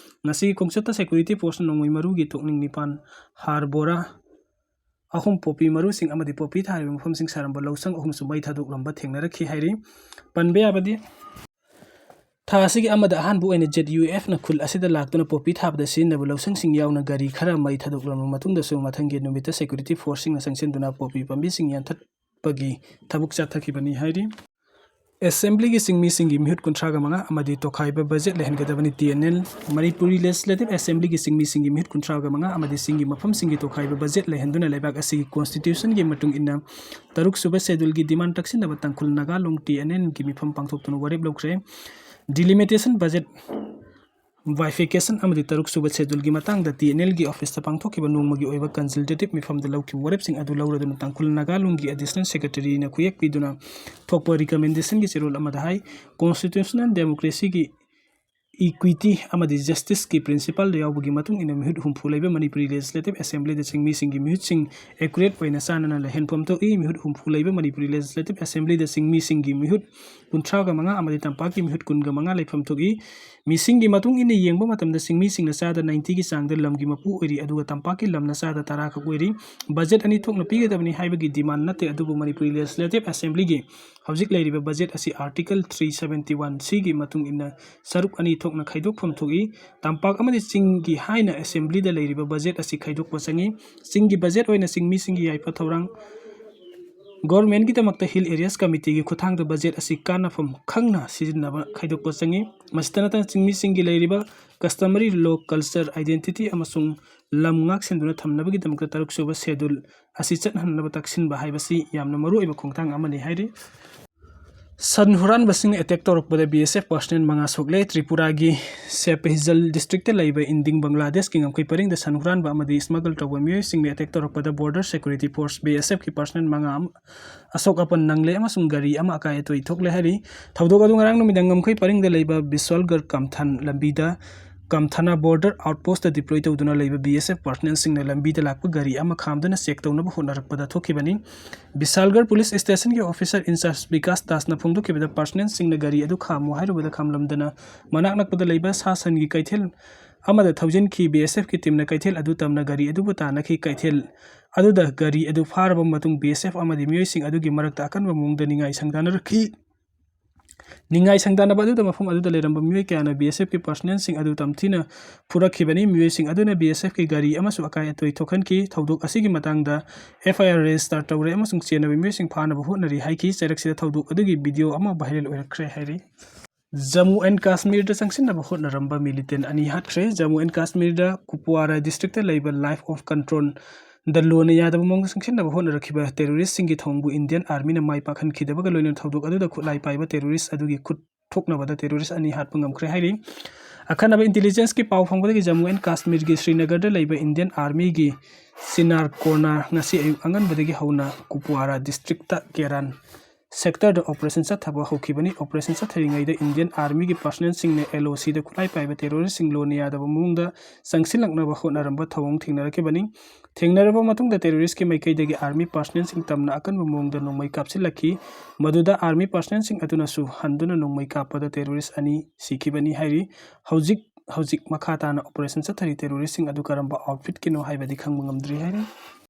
ꯉꯁꯤꯒꯤ ꯈꯣꯡꯆꯠꯇ security forceꯅ ꯅꯣꯡꯃꯩ ꯃꯔꯨꯒꯤ ꯇꯣꯛꯅꯤꯡ ꯅꯤꯄꯥꯟ, ꯍꯥꯔ ꯕꯣꯔꯥ ꯑꯍꯨꯝ, ꯄꯣꯄꯤ ꯃꯔꯨꯁꯤꯡ ꯑꯃꯗꯤ ꯄꯣꯄꯤ ꯊꯥꯔꯤꯕ ꯃꯐꯝꯁꯤꯡ ꯁꯥꯔꯝꯕ ꯂꯧꯁꯪ ꯑꯍꯨꯝꯁꯨ ꯃꯩ ꯊꯥꯗꯣꯛꯂꯝꯕ ꯊꯦꯡꯅꯔꯛꯈꯤ ꯍꯥꯏꯔꯤ꯫ ꯄꯟꯕ ꯌꯥꯕꯗꯤ, ꯊꯥ ꯑꯁꯤꯒꯤ ꯑꯃꯗ ꯑꯍꯥꯟꯕ ꯑꯣꯏꯅ Z U Fꯅ ꯈꯨꯜ ꯑꯁꯤꯗ ꯂꯥꯛꯇꯨꯅ ꯄꯣꯄꯤ ꯊꯥꯕꯗ ꯁꯤꯖꯤꯟꯅꯕ ꯂꯧꯁꯪꯁꯤꯡ ꯌꯥꯎꯅ ꯒꯥꯔꯤ ꯈꯔ ꯃꯩ ꯊꯥꯗꯣꯛꯂꯕ ꯃꯇꯨꯡꯗꯁꯨ ꯃꯊꯪꯒꯤ ꯅꯨꯃꯤꯠꯇ security forceꯁꯤꯡꯅ ꯆꯪꯁꯤꯟꯗꯨꯅ ꯄꯣꯄꯤ ꯄꯥꯝꯕꯤꯁꯤꯡ ꯌꯥꯟꯊꯠꯄꯒꯤ ꯊꯕꯛ ꯆꯠꯊꯈꯤꯕꯅꯤ ꯍꯥꯏꯔꯤ꯫ Assemblyꯒꯤ ꯆꯤꯡꯃꯤꯁꯤꯡꯒꯤ ꯃꯤꯍꯨꯠ ꯀꯨꯟꯊ꯭ꯔꯥꯒ ꯃꯉꯥ ꯑꯃꯗꯤ ꯇꯣꯈꯥꯏꯕ budget ꯂꯩꯍꯟꯒꯗꯕꯅꯤ T N L꯫ Manipur Legislative Assemblyꯒꯤ ꯆꯤꯡꯃꯤꯁꯤꯡꯒꯤ ꯃꯤꯍꯨꯠ ꯀꯨꯟꯊ꯭ꯔꯥꯒ ꯃꯉꯥ ꯑꯃꯗꯤ ꯆꯤꯡꯒꯤ ꯃꯐꯝꯁꯤꯡꯒꯤ ꯇꯣꯈꯥꯏꯕ budget ꯂꯩꯍꯟꯗꯨꯅ ꯂꯩꯕꯥꯛ ꯑꯁꯤꯒꯤ constitutionꯒꯤ ꯃꯇꯨꯡ ꯏꯟꯅ ꯇꯔꯨꯛ ꯁꯨꯕ scheduleꯒꯤ demand ꯇꯛꯁꯤꯟꯅꯕ ꯇꯥꯡꯈꯨꯜ ꯅꯥꯒꯥ ꯂꯣꯡ T N Lꯒꯤ ꯃꯤꯐꯝ ꯄꯥꯡꯊꯣꯛꯇꯨꯅ ꯋꯥꯔꯦꯞ ꯂꯧꯈ꯭ꯔꯦ꯫ Delimitation budget, bifurcation ꯑꯃꯗꯤ ꯇꯔꯨꯛ ꯁꯨꯕ scheduleꯒꯤ ꯃꯇꯥꯡꯗ T N Lꯒꯤ officeꯇ ꯄꯥꯡꯊꯣꯛꯈꯤꯕ ꯅꯣꯡꯃꯒꯤ ꯑꯣꯏꯕ consultative ꯃꯤꯐꯝꯗ ꯂꯧꯈꯤꯕ ꯋꯥꯔꯦꯞꯁꯤꯡ ꯑꯗꯨ ꯂꯧꯔꯗꯨꯅ ꯇꯥꯡꯈꯨꯜ ꯅꯥꯒꯥ ꯂꯣꯡꯒꯤ additional secretaryꯅ ꯈꯨꯌꯦꯛ ꯄꯤꯗꯨꯅ ꯊꯣꯛꯄ ꯔꯤꯀꯃꯦꯟꯗꯦꯁꯟꯒꯤ ꯆꯦꯔꯣꯜ ꯑꯃꯗ ꯍꯥꯏ, ꯀꯣꯟꯁꯇꯤꯇ꯭ꯌꯨꯁꯅꯦꯜ ꯗꯦꯃꯣꯀ꯭ꯔꯦꯁꯤꯒꯤ, ꯏꯀ꯭ꯋꯤꯇꯤ ꯑꯃꯗꯤ ꯖꯁꯇꯤꯁꯀꯤ ꯄ꯭ꯔꯤꯟꯁꯤꯄꯜꯗ ꯌꯥꯎꯕꯒꯤ ꯃꯇꯨꯡ ꯏꯟꯅ ꯃꯤꯍꯨꯠ ꯍꯨꯝꯐꯨ ꯂꯩꯕ ꯃꯅꯤꯄꯨꯔꯤ ꯂꯦꯖꯤꯁꯂꯦꯇꯤꯚ ꯑꯦꯁꯦꯝꯕ꯭ꯂꯤꯗ ꯆꯤꯡꯃꯤꯁꯤꯡꯒꯤ ꯃꯤꯍꯨꯠꯁꯤꯡ ꯑꯦꯀꯨꯔꯦꯠ ꯑꯣꯏꯅ ꯆꯥꯟꯅꯅ ꯂꯩꯍꯟꯐꯝ ꯊꯣꯛꯏ꯫ ꯃꯤꯍꯨꯠ ꯍꯨꯝꯐꯨ ꯂꯩꯕ ꯃꯅꯤꯄꯨꯔꯤ ꯂꯦꯖꯤꯁꯂꯦꯇꯤꯚ ꯑꯦꯁꯦꯝꯕ꯭ꯂꯤꯗ ꯆꯤꯡꯃꯤꯁꯤꯡꯒꯤ ꯃꯤꯍꯨꯠ ꯀꯨꯟꯊ꯭ꯔꯥꯒ ꯃꯉꯥ ꯑꯃꯗꯤ ꯇꯝꯄꯥꯛꯀꯤ ꯃꯤꯍꯨꯠ ꯀꯨꯟꯒ ꯃꯉꯥ ꯂꯩꯐꯝ ꯊꯣꯛꯏ꯫ ꯃꯤꯁꯤꯡꯒꯤ ꯃꯇꯨꯡ ꯏꯟꯅ ꯌꯦꯡꯕ ꯃꯇꯝꯗ ꯆꯤꯡꯃꯤꯁꯤꯡꯅ ꯆꯥꯗ ꯅꯥꯏꯟꯇꯤꯒꯤ ꯆꯥꯡꯗ ꯂꯝꯒꯤ ꯃꯄꯨ ꯑꯣꯏꯔꯤ, ꯑꯗꯨꯒ ꯇꯝꯄꯥꯛꯀꯤ ꯂꯝꯅ ꯆꯥꯗ ꯇꯔꯥ ꯈꯛ ꯑꯣꯏꯔꯤ꯫ ꯕꯖꯦꯠ ꯑꯅꯤ ꯊꯣꯛꯅ ꯄꯤꯒꯗꯕꯅꯤ ꯍꯥꯏꯕꯒꯤ ꯗꯤꯃꯥꯟ ꯅꯠꯇꯦ, ꯑꯗꯨꯕꯨ ꯃꯅꯤꯄꯨꯔꯤ ꯂꯦꯖꯤꯁꯂꯦꯇꯤꯚ ꯑꯦꯁꯦꯝꯕ꯭ꯂꯤꯒꯤ ꯍꯧꯖꯤꯛ ꯂꯩꯔꯤꯕ ꯕꯖꯦꯠ ꯑꯁꯤ ꯑꯥꯔꯇꯤꯀꯜ ꯊ꯭ꯔꯤ ꯁꯕꯦꯟꯇꯤ ꯋꯥꯟ ꯁꯤꯒꯤ ꯃꯇꯨꯡ ꯏꯟꯅ ꯁꯔꯨꯛ ꯑꯅꯤ ꯊꯣꯛꯅ ꯈꯥꯏꯗꯣꯛꯐꯝ ꯊꯣꯛꯏ꯫ ꯇꯝꯄꯥꯛ ꯑꯃꯗꯤ ꯆꯤꯡꯒꯤ ꯍꯥꯏꯅ ꯑꯦꯁꯦꯝꯕ꯭ꯂꯤꯗ ꯂꯩꯔꯤꯕ ꯕꯖꯦꯠ ꯑꯁꯤ ꯈꯥꯏꯗꯣꯛꯄ ꯆꯪꯏ꯫ ꯆꯤꯡꯒꯤ ꯕꯖꯦꯠ ꯑꯣꯏꯅ ꯆꯤꯡꯃꯤꯁꯤꯡꯒꯤ ꯌꯥꯏꯐ ꯊꯧꯔꯥꯡ, ꯒꯣꯔꯃꯦꯟꯒꯤꯗꯃꯛꯇ ꯍꯤꯜ ꯑꯦꯔꯤꯌꯥꯁ ꯀꯃꯤꯇꯤꯒꯤ ꯈꯨꯠꯊꯥꯡꯗ ꯕꯖꯦꯠ ꯑꯁꯤ ꯀꯥꯟꯅꯐꯝ ꯈꯪꯅ ꯁꯤꯖꯤꯟꯅꯕ ꯈꯥꯏꯗꯣꯛꯄ ꯆꯪꯏ꯫ ꯃꯁꯤꯇ ꯅꯠꯇꯅ ꯆꯤꯡꯃꯤꯁꯤꯡꯒꯤ ꯂꯩꯔꯤꯕ ꯀꯁꯇꯃꯔꯤ ꯂꯣ, ꯀꯜꯆꯔ, ꯑꯥꯏꯗꯦꯟꯇꯤꯇꯤ ꯑꯃꯁꯨꯡ ꯂꯝ ꯉꯥꯛ ꯁꯦꯟꯗꯨꯅ ꯊꯝꯅꯕꯒꯤꯗꯃꯛꯇ ꯇꯔꯨꯛꯁꯨꯕ ꯁꯦꯗꯨꯜ ꯑꯁꯤ ꯆꯠꯍꯟꯅꯕ ꯇꯛꯁꯤꯟꯕ ꯍꯥꯏꯕꯁꯤ ꯌꯥꯝꯅ ꯃꯔꯨꯑꯣꯏꯕ ꯈꯣꯡꯊꯥꯡ ꯑꯃꯅꯤ ꯍꯥꯏꯔꯤ꯫ ꯁꯟ ꯍꯨꯔꯥꯟꯕꯁꯤꯡꯅ ꯑꯦꯇꯦꯛ ꯇꯧꯔꯛꯄꯗ ꯕꯤ ꯑꯦꯁ ꯑꯦꯐ ꯄꯔꯁꯅꯦꯜ ꯃꯉꯥ ꯁꯣꯛꯂꯦ꯫ ꯇ꯭ꯔꯤꯄꯨꯔꯥꯒꯤ ꯁꯦꯄ ꯍꯤꯖꯜ ꯗꯤꯁꯇ꯭ꯔꯤꯛꯇ ꯂꯩꯕ ꯏꯟꯗꯤꯡ ꯕꯪꯒ꯭ꯂꯥꯗꯦꯁꯀꯤ ꯉꯝꯈꯩ ꯄꯔꯤꯡꯗ ꯁꯟ ꯍꯨꯔꯥꯟꯕ ꯑꯃꯗꯤ ꯁ꯭ꯃꯒꯜ ꯇꯧꯕ ꯃꯤꯑꯣꯏꯁꯤꯡꯅ ꯑꯦꯇꯦꯛ ꯇꯧꯔꯛꯄꯗ ꯕꯣꯔꯗꯔ ꯁꯦꯀ꯭ꯌꯨꯔꯤꯇꯤ ꯐꯣꯔꯁ, ꯕꯤ ꯑꯦꯁ ꯑꯦꯐꯀꯤ ꯄꯔꯁꯅꯦꯜ ꯃꯉꯥ ꯑꯃ ꯑꯁꯣꯛ ꯑꯄꯟ ꯅꯪꯂꯦ ꯑꯃꯁꯨꯡ ꯒꯥꯔꯤ ꯑꯃ ꯑꯀꯥꯏ ꯑꯇꯣꯏ ꯊꯣꯛꯂꯦ ꯍꯥꯏꯔꯤ꯫ ꯊꯧꯗꯣꯛ ꯑꯗꯨ ꯉꯔꯥꯡ ꯅꯨꯃꯤꯗꯥꯡ ꯉꯝꯈꯩ ꯄꯔꯤꯡꯗ ꯂꯩꯕ ꯕꯤꯁ꯭ꯋꯥꯜꯒꯔ ꯀꯝꯊꯟ ꯂꯝꯕꯤꯗ ꯀꯝꯊꯅꯥ ꯕꯣꯔꯗꯔ ꯑꯥꯎꯠꯄꯣꯁꯇ ꯗꯤꯄ꯭ꯂꯣꯏ ꯇꯧꯗꯨꯅ ꯂꯩꯕ ꯕꯤ ꯑꯦꯁ ꯑꯦꯐ ꯄꯔꯁꯅꯦꯜꯁꯤꯡꯅ ꯂꯝꯕꯤꯗ ꯂꯥꯛꯄ ꯒꯥꯔꯤ ꯑꯃ ꯈꯥꯝꯗꯨꯅ ꯆꯦꯛ ꯇꯧꯅꯕ ꯍꯣꯠꯅꯔꯛꯄꯗ ꯊꯣꯛꯈꯤꯕꯅꯤ꯫ ꯕꯤꯁꯥꯜꯒꯔ ꯄꯨꯂꯤꯁ ꯁ꯭ꯇꯦꯁꯟꯒꯤ ꯑꯣꯐꯤꯁꯔ ꯏꯟꯆꯥꯔꯖ ꯕꯤꯀꯥꯁ ꯗꯥꯁꯅ ꯐꯣꯡꯗꯣꯛꯈꯤꯕꯗ, ꯄꯔꯁꯅꯦꯜꯁꯤꯡꯅ ꯒꯥꯔꯤ ꯑꯗꯨ ꯈꯥꯝꯃꯨ ꯍꯥꯏꯔꯨꯕꯗ ꯈꯥꯝꯂꯝꯗꯅ ꯃꯅꯥꯛ ꯅꯛꯄꯗ ꯂꯩꯕ ꯁꯥ ꯁꯟꯒꯤ ꯀꯩꯊꯦꯜ ꯑꯃꯗ ꯊꯧꯖꯤꯟꯈꯤ꯫ ꯕꯤ ꯑꯦꯁ ꯑꯦꯐꯀꯤ ꯇꯤꯝꯅ ꯀꯩꯊꯦꯜ ꯑꯗꯨ ꯇꯝꯅ ꯒꯥꯔꯤ ꯑꯗꯨꯕꯨ ꯇꯥꯟꯅꯈꯤ꯫ ꯀꯩꯊꯦꯜ ꯑꯗꯨꯗ ꯒꯥꯔꯤ ꯑꯗꯨ ꯐꯥꯔꯕ ꯃꯇꯨꯡ, ꯕꯤ ꯑꯦꯁ ꯑꯦꯐ ꯑꯃꯗꯤ ꯃꯤꯑꯣꯏꯁꯤꯡ ꯑꯗꯨꯒꯤ ꯃꯔꯛꯇ ꯑꯀꯟꯕ ꯃꯑꯣꯡꯗ ꯅꯤꯡꯉꯥꯏ ꯁꯪꯗꯥꯅꯔꯛꯈꯤ꯫ ꯅꯤꯡꯉꯥꯏ ꯁꯪꯗꯥꯅꯕ ꯑꯗꯨꯗ ꯃꯐꯝ ꯑꯗꯨꯗ ꯂꯩꯔꯝꯕ ꯃꯤꯑꯣꯏ ꯀꯌꯥꯅ ꯕꯤ ꯑꯦꯁ ꯑꯦꯐꯀꯤ ꯄꯔꯁꯅꯦꯜꯁꯤꯡ ꯑꯗꯨ ꯇꯝꯊꯤꯅ ꯐꯨꯔꯛꯈꯤꯕꯅꯤ꯫ ꯃꯤꯑꯣꯏꯁꯤꯡ ꯑꯗꯨꯅ ꯕꯤ ꯑꯦꯁ ꯑꯦꯐꯀꯤ ꯒꯥꯔꯤ ꯑꯃꯁꯨ ꯑꯀꯥꯏ ꯑꯇꯣꯏ ꯊꯣꯛꯍꯟꯈꯤ꯫ ꯊꯧꯗꯣꯛ ꯑꯁꯤꯒꯤ ꯃꯇꯥꯡꯗ ꯑꯦꯐ ꯑꯥꯏ ꯑꯥꯔ ꯔꯦꯖꯤꯁꯇꯥꯔ ꯇꯧꯔꯦ ꯑꯃꯁꯨꯡ ꯆꯦꯟꯅꯕ ꯃꯤꯑꯣꯏꯁꯤꯡ ꯐꯥꯅꯕ ꯍꯣꯠꯅꯔꯤ ꯍꯥꯏꯈꯤ꯫ ꯆꯩꯔꯛꯁꯤꯗ ꯊꯧꯗꯣꯛ ꯑꯗꯨꯒꯤ ꯚꯤꯗꯤꯑꯣ ꯑꯃ ꯚꯥꯏꯔꯦꯜ ꯑꯣꯏꯔꯛꯈ꯭ꯔꯦ ꯍꯥꯏꯔꯤ꯫ ꯖꯝꯃꯨ ꯑꯦꯟ ꯀꯥꯁꯃꯤꯔꯗ ꯆꯪꯁꯤꯟꯅꯕ ꯍꯣꯠꯅꯔꯝꯕ ꯃꯤꯂꯤꯇꯦꯟ ꯑꯅꯤ ꯍꯥꯠꯈ꯭ꯔꯦ꯫ ꯖꯝꯃꯨ ꯑꯦꯟ ꯀꯥꯁꯃꯤꯔꯗ ꯀꯨꯄꯋꯥꯔꯥ ꯗꯤꯁꯇ꯭ꯔꯤꯛꯇ ꯂꯩꯕ ꯂꯥꯏꯐ ꯑꯣꯐ ꯀꯟꯇ꯭ꯔꯣꯜ ꯗ ꯂꯣꯟꯅ ꯌꯥꯗꯕ ꯃꯑꯣꯡꯗ ꯆꯪꯁꯤꯟꯅꯕ ꯍꯣꯠꯅꯔꯛꯈꯤꯕ ꯇꯦꯔꯣꯔꯤꯁ꯭ꯠꯁꯤꯡꯒꯤ ꯊꯧꯑꯣꯡꯕꯨ ꯏꯟꯗꯤꯌꯟ ꯑꯥꯔꯃꯤꯅ ꯃꯥꯏ ꯄꯥꯛꯍꯟꯈꯤꯗꯕꯒ ꯂꯣꯏꯅꯅ ꯊꯧꯗꯣꯛ ꯑꯗꯨꯗ ꯈꯨꯠꯂꯥꯏ ꯄꯥꯏꯕ ꯇꯦꯔꯣꯔꯤꯁ꯭ꯠ ꯑꯗꯨꯒꯤ ꯈꯨꯠ ꯊꯣꯛꯅꯕꯗ ꯇꯦꯔꯣꯔꯤꯁ꯭ꯠ ꯑꯅꯤ ꯍꯥꯠꯄ ꯉꯝꯈ꯭ꯔꯦ ꯍꯥꯏꯔꯤ꯫ ꯑꯈꯟꯅꯕ ꯏꯟꯇꯦꯂꯤꯖꯦꯟꯁꯀꯤ ꯄꯥꯎ ꯐꯪꯕꯗꯒꯤ ꯖꯝꯃꯨ ꯑꯦꯟ ꯀꯥꯁꯃꯤꯔꯒꯤ ꯁ꯭ꯔꯤꯅꯒꯔꯗ ꯂꯩꯕ ꯏꯟꯗꯤꯌꯟ ꯑꯥꯔꯃꯤꯒꯤ ꯆꯤꯅꯥꯔ ꯀꯣꯔꯅꯔ ꯉꯁꯤ ꯑꯌꯨꯛ ꯑꯉꯟꯕꯗꯒꯤ ꯍꯧꯅ ꯀꯨꯄꯋꯥꯔꯥ ꯗꯤꯁꯇ꯭ꯔꯤꯛꯇ ꯀꯦꯔꯥꯟ ꯁꯦꯛꯇꯔꯗ ꯑꯣꯄꯔꯦꯁꯟ ꯆꯠꯊꯕ ꯍꯧꯈꯤꯕꯅꯤ꯫ ꯑꯣꯄꯔꯦꯁꯟ ꯆꯠꯊꯔꯤꯉꯩꯗ ꯏꯟꯗꯤꯌꯟ ꯑꯥꯔꯃꯤꯒꯤ ꯄꯥꯔꯁꯅꯦꯜꯁꯤꯡꯅ ꯑꯦꯜ ꯑꯣ ꯁꯤꯗ ꯈꯨꯠꯂꯥꯏ ꯄꯥꯏꯕ ꯇꯦꯔꯣꯔꯤꯁꯁꯤꯡ ꯂꯣꯟꯅ ꯌꯥꯗꯕ ꯃꯑꯣꯡꯗ ꯆꯪꯁꯤꯜꯂꯛꯅꯕ ꯍꯣꯠꯅꯔꯝꯕ ꯊꯧꯑꯣꯡ ꯊꯦꯡꯅꯔꯛꯈꯤꯕꯅꯤ꯫ ꯊꯦꯡꯅꯔꯕ ꯃꯇꯨꯡꯗ ꯇꯦꯔꯣꯔꯤꯁꯀꯤ ꯃꯥꯏꯀꯩꯗꯒꯤ ꯑꯥꯔꯃꯤ ꯄꯥꯔꯁꯅꯦꯜꯁꯤꯡ ꯇꯝꯅ ꯑꯀꯟꯕ ꯃꯑꯣꯡꯗ ꯅꯣꯡꯃꯩ ꯀꯥꯞꯁꯤꯜꯂꯛꯈꯤ꯫ ꯃꯗꯨꯗ ꯑꯥꯔꯃꯤ ꯄꯥꯔꯁꯅꯦꯜꯁꯤꯡ ꯑꯗꯨꯅꯁꯨ ꯍꯟꯗꯨꯅ ꯅꯣꯡꯃꯩ ꯀꯥꯞꯄꯗ ꯇꯦꯔꯣꯔꯤꯁ ꯑꯅꯤ ꯁꯤꯈꯤꯕꯅꯤ ꯍꯥꯏꯔꯤ꯫ ꯍꯧꯖꯤꯛ ꯍꯧꯖꯤꯛ ꯃꯈꯥ ꯇꯥꯅ ꯑꯣꯄꯔꯦꯁꯟ ꯆꯠꯊꯔꯤ ꯇꯦꯔꯣꯔꯤꯁꯁꯤꯡ ꯑꯗꯨ ꯀꯔꯝꯕ ꯑꯥꯎꯠꯐꯤꯠꯀꯤꯅꯣ ꯍꯥꯏꯕꯗꯤ ꯈꯪꯕ ꯉꯝꯗ꯭ꯔꯤ ꯍꯥꯏꯔꯤ꯫